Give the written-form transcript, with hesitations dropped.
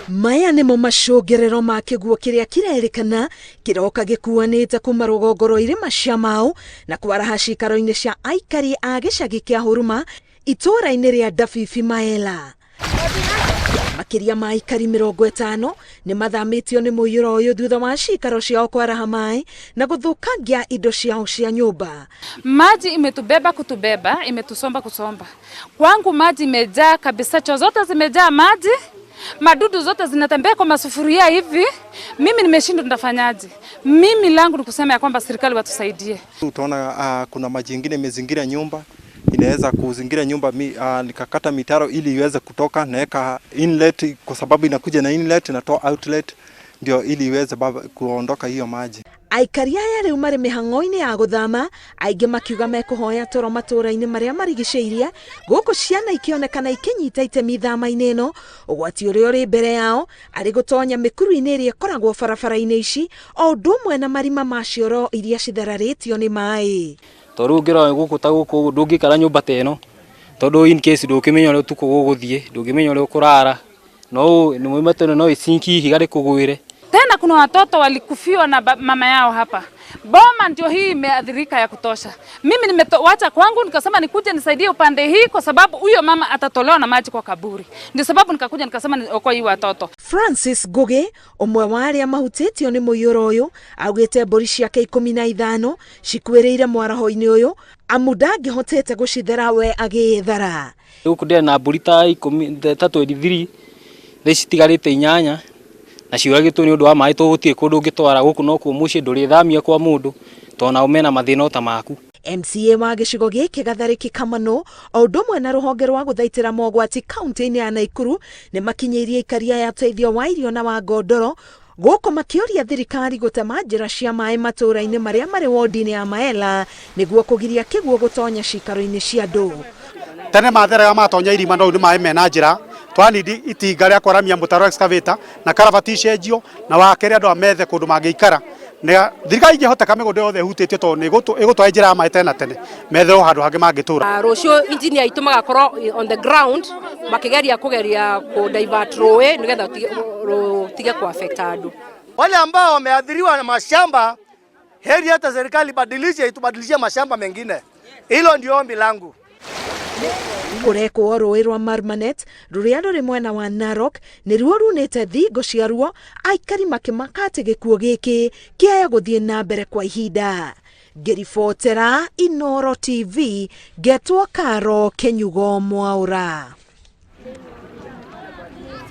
Maya nĩmo macũngĩrĩro ma kĩguũ kĩrĩa kĩrerĩkana kĩroka gĩkuanĩte kuma rũgongo rwa irĩma cia Mau na kwaraha cikaro-inĩ cia aikari a gĩcagi kĩa Huruma itũũra-inĩ rĩa Ndabibi Maela. Makĩria ma aikari 50 nĩ mathamĩtio nĩ mũiyũro ũyũ thutha wa cikaro ciao kwaraha maĩ na gũthũkangia indo ciao cia nyũmba. Maji imetubeba kutubeba, imetusomba kusomba. Kwangu maji imejaa kabisa, choo zote zimejaa maji, madudu zote zinatembea kwa masufuria hivi. Mimi nimeshindwa, nitafanyaje? Mimi langu ni kusema ya kwamba serikali watusaidie. Utaona kuna maji ingine imezingira nyumba, inaweza kuzingira nyumba nikakata mitaro ili iweze kutoka, naweka inlet kwa sababu inakuja na inlet, natoa outlet ndio ili iweze kuondoka hiyo maji. Aikari aya rĩu marĩ mĩhang'o-inĩ ya gũthama, aingĩ makiuga mekũhoya toro matũũra-inĩ marĩa marigicĩirie, gũkũ ciana ikĩonekana ikĩnyita itemi thama-inĩ ĩno, ũgwati ũrĩa ũrĩ mbere yao arĩ gũtonya mĩkuru-inĩ ĩrĩa ĩkoragwo barabara-inĩ ici, o ũndũ ũmwe na marima ma cioro iria cithararĩtio nĩ maĩ. Tondũ rĩu ũngĩrora gũkũ ta gũkũ ndũngĩikara nyũmba ta ĩno, tondũ in case ndũngĩmenya ũrĩa ũtukũ gũgũthiĩ, ndũngĩmenya ũrĩa ũkũrara, no nyũmba ta ĩno no ĩcinki ihiga rĩkũgwĩre. Tena kuna watoto walikufiwa na mama yao hapa. Boma ndio hii imeathirika ya kutosha. Mimi nimewacha kwangu nikasema nikuje nisaidie upande hii kwa sababu huyo mama atatolewa na maji kwa kaburi. Ndio sababu nikakuja nikasema niokoe hii watoto. Francis Ngugi, ũmwe wa arĩa mahutĩtio nĩ mũiyũro ũyũ, augĩte mbũri ciake 15 cikuĩrĩire mwaraho-inĩ ũyũ, amu ndangĩhotete gũcithera we agĩĩthara. Gũkũ ndĩrĩ na mbũri ta ikũmi, ta 23, thaa ici citigarĩte 8, na ciũragĩtwo nĩ ũndũ wa maĩ tondũ gũtirĩ kũndũ ũngĩtwara, gũkũ nokuo mũciĩ, ndũrĩthamia kwa mũndũ tondũ nao mena mathĩna o ta maku. MCA wa gĩcigo gĩkĩ Gatharĩki Kamanũ o ũndũ ũmwe na rũhonge rwa gũthaitĩra mogwati kaunti-inĩ ya Naikuru nĩ makinyĩirie aikari aya ũteithio wa irio na wa ngondoro, gũkũ makĩũria thirikari gũtema njĩra cia maĩ matũũra-inĩ marĩa marĩ wodi-inĩ ya Maela nĩguo kũgiria kĩguũ gũtonya cikaro-inĩ cia andũ. Tene matheraga matonya irima, no nĩ maĩ mena njĩra twanindi itinga rĩa kwaramia mũtaro excavator na karabati icenjio na wakerĩ andũ amethe kũndũ mangĩikara. Thirikari ingĩhoteka mĩgũnda yothe ĩhutĩtio tondũ nĩ ĩgũtwara njĩra ya maĩ tene na tene, metherwo handũ hangĩ mangĩtũra. Rũciũ engineer aitũ magakorwo on the ground makĩgeria kũgeria kũ divert rũĩ nĩgetha rũtige ku affect andũ. Wale ambao wameathiriwa na mashamba, heri hata serikali ibadilishe, itubadilishie mashamba mengine. Hilo ndio ombi langu. Kũrekwo rũĩ rwa Marmanet rũrĩa rũrĩ mwena wa Narok nĩruo runĩte thingo ciaruo, aikari makĩmaka atĩ gĩkuũ gĩkĩ kĩaya gũthiĩ na mbere kwa ihinda. Ngĩribotera Inooro TV, ngetwo Karo Kĩnyugo Mwaũra.